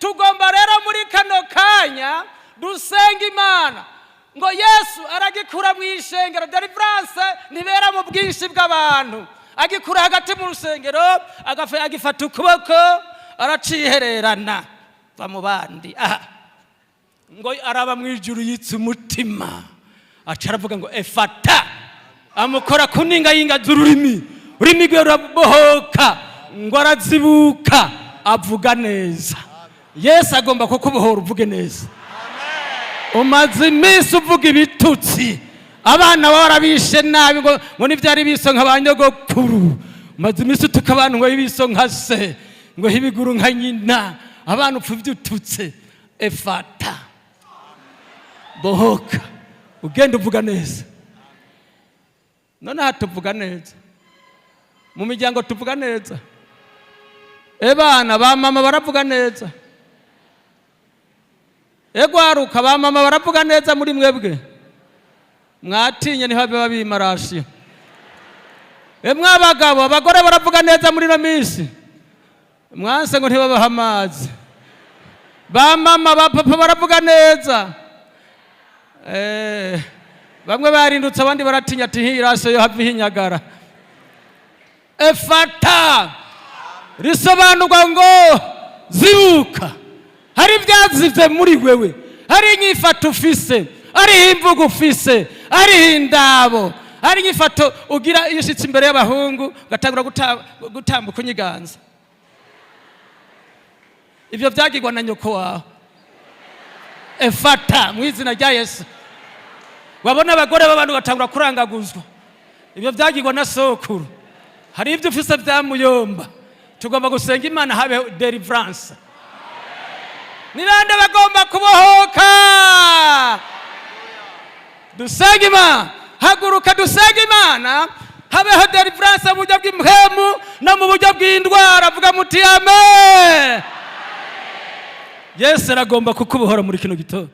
Tugomba rero muri kano kanya dusenga Imana ngo Yesu aragikura mu ishengero. Deliverance ntibera mu bwinshi bw'abantu. Agikura hagati mu rusengero, agifata ukuboko, aracihererana, va mu bandi aha. Ngo araba mu ijuru, yitse umutima, aca aravuga ngo "Efata". Amukora ku ninga y'inga z'ururimi, ururimi rwe rurabohoka, ngo arazibuka, avuga neza. Yesu agomba kukubohora uvuge neza. Umaze iminsi uvuga ibitutsi, abana warabishe nabi, ngo nibyari biso nka ba nyogokuru. Umaze iminsi utuka abantu, ngo ibiso nka se, ngo ibiguru nka nyina. Abana upfa ibyo ututse. Efata, bohoka, ugenda uvuga neza. Noneho tuvuga neza mu miryango, tuvuga neza. Ebana ba mama baravuga neza, egwaruka ba mama baravuga neza. Muri mwebwe mwatinye ntibabe babimarashiye. Emwe abagabo, abagore baravuga neza muri ino minsi? Mwanse ngo ntibabahe amazi. Ba mama, ba papa baravuga neza? Bamwe barindutse, abandi baratinya, ati hirashe yo have ihinyagara. Efata risobanurwa ngo zibuka. Hari ibyazivye muri wewe, hari inyifato ufise, hariho imvugo ufise, hariho indabo, hari inyifato ugira iyo ushitse imbere y'abahungu, ugatangura gutambuka unyiganza. Ibyo byagirwa na nyoko wawe. Efata mu izina rya Yesu. Wabona abagore b'abantu batangura kurangaguzwa. Ibyo byagirwa na sokuru. Hari ibyo ufise bya muyomba. Tugomba gusenga Imana habeho deliverance. Ni bande bagomba kubohoka? Dusenga Imana. Haguruka dusenga Imana habeho deliverance mu buryo bw'impwemu no mu buryo bw'indwara. Vuga muti amen. Yesu aragomba kukubohora muri kino gitondo.